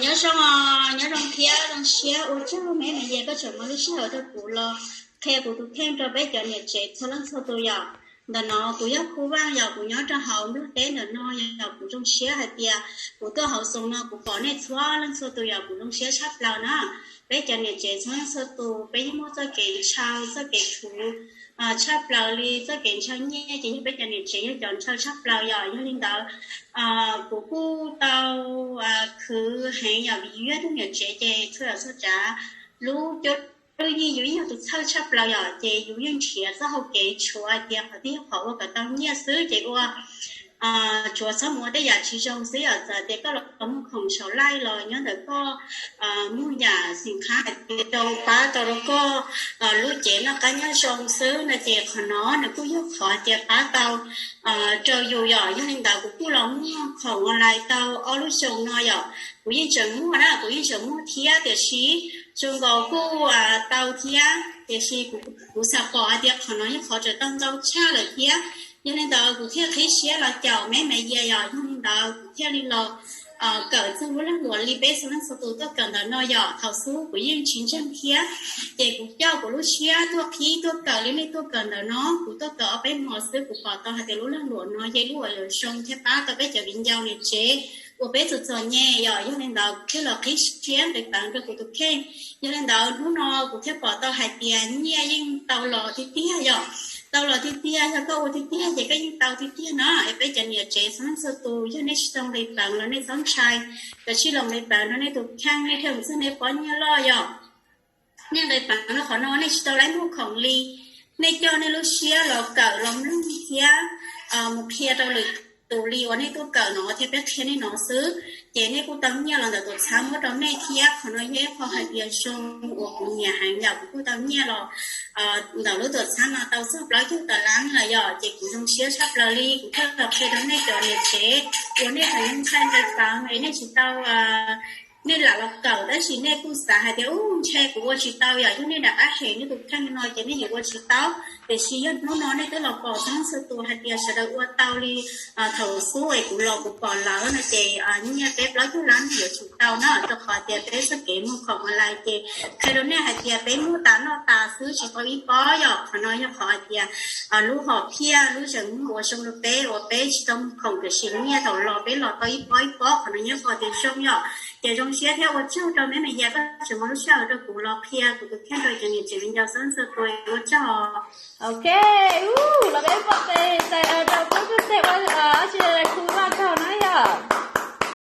Nyob zoo, nyob zoo thiab zoo siab ua tsaug me me yas koj tseem muaj lub sij hawm rau kuv los qhia kuv tus kheej rau peb cov niam tsev txhua leej txhua tus yom. Ntawm no kuv yog Khu Vaj yom, kuv nyob rau hauv ntuj teb ntawm no yom, kuv zoo siab hais tias kuv tuaj hauv Zoom no kuv pom nej txhua leej txhua tus yom, kuv zoo siab tshaj plaws na. Peb cov niam tsev txhua leej txhua tus peb yeej muaj txoj kev ntshaw txoj kev khuv tshaj plaws li, txoj kev ntshaw nyiaj ces yog peb cov niam tsev yog cov ntshaw tshaj plaws yom. Yog li ntawd kuv kuj tau khwv heev yom, vim yus yog tug niam tsev ces txhua yam txhua tsav lub cuab lub yig yus yeej yog tus txhawj tshaj plaws yom, ces yus yeej nrhiav txoj hau kev tshuav hais tias qhov twg yog qhov ua kom tau nyiaj xwb ces ua, tsuav txhob mus ua tej yam tsis zoo xwb yom. Txawm tias koj los muag khoom saum live los nyob ntawm koj muag yam xim khab hais tias rau pab tau rau koj lub cev noj qab nyob zoo xwb no ces qhov no nws kuj yog qhov tias pab tau rau yus yom. Yog li ntawd kuv kuj los muag khoom online tau ob lub xyoos no yom, kuv yeej tseem muag na, kuv yeej tseem muag thiab, tiam sis zoo nkaus kuj tau thiab, tiam sis kuv xav pom hais tias qhov no yog qhov tseem tau ntau tshaj lawm thiab. Yog li ntawd kuv thiaj qhib siab los caum me me yas yom. Yog li ntawd kuv thiaj li los kawm txog lub lag luam li peb txhua leej txhua tus tuaj kawm ntawm no yom. Thaum xub kuv yeej tsis ntseeg thiab, ces kuv coj kuv lub siab tuaj qhib tuaj kawm li nej tuaj kawm ntawm no. Kuv tuaj kawm ob peb hmo xwb kuv pom tau hais tias lub lag luam no yog lub uas yuav zoo thiab pab tau peb cov viv ncaus niam tsev uas peb txom txom nyem yom. Yog li ntawd kuv thiaj los qhib siab nqis peev rau kuv tus kheej. Yog li ntawd hnub no kuv thiaj pom tau hais tias nyiaj yeej tau los tiag tiag yom. Tau los tiag tiag, yog koj ua tiag tiag ces koj yeej tau tiag tiag no. Es peb cov niam tsev txhua leej txhua tus yog nej tsis tau nqis peev los nej txhob ntshai, kav tsij los nqis peev rau nej tus kheej, nej thiaj txog nej pob nyiaj loj yom. Nej nqis peev rau qhov no nej tsis tau laib muag khoom li, nej coj nej lub siab los kawm los mloog thiab mus qhia rau lwm tus li uas nej tuaj kawm no thiab peb qhia nej no xwb, ces nej kuj tau nyiaj los ntawm tuam txhab muab rau nej thiab. Qhov no yog ib qho hais tias zoo uas kuv nyiam heev yom, kuv kuj tau nyiaj los ntawm lub tuam txhab no tau txog plaub caug tawm lab lawm yom, ces kuv zoo siab tshaj plaws li. Kuv thiaj los qhia rau nej cov niam tsev uas nej tseem ntshai nqis peev es nej tsis tau, nej lam los kawm tab sis nej kuj xav hais tias ub ntshe kuv ua tsis tau yom, yog nej rov qab hem nej tus kheej no ces nej yuav ua tsis tau. Tiam sis yog hnub no nej twb los pom txog txhua tus hais tias sawv daws ua tau li thaum xub es kuv los kuv pom lawm no ces nyiaj peb plaub caug lab nej yuav tsum tau no, rau qhov tias peb txoj kev muag khoom online ces qhia rau nej hais tias peb muag tas noj tas xwb tsis tau ib pob yom. Qhov no yog qhov hais tias lub hom phiaj lub zeem muag uas zoo rau peb uas peb tsis tau muag khoom tiam sis nyiaj thaum los peb los tau ib pob ib pob, qhov no yog qhov tias zoo yom. Ces zoo siab thiab ua tsaug rau me me yas koj tseem muaj lub sij hawm rau kuv los qhia kuv tus kheej rau cov niam tsev viv ncaus txhua leej txhua tus, ua tsaug. Ok, los peb npaj tes rau peb pub tes ua dab tsi Khu Vaj tsaug na yom.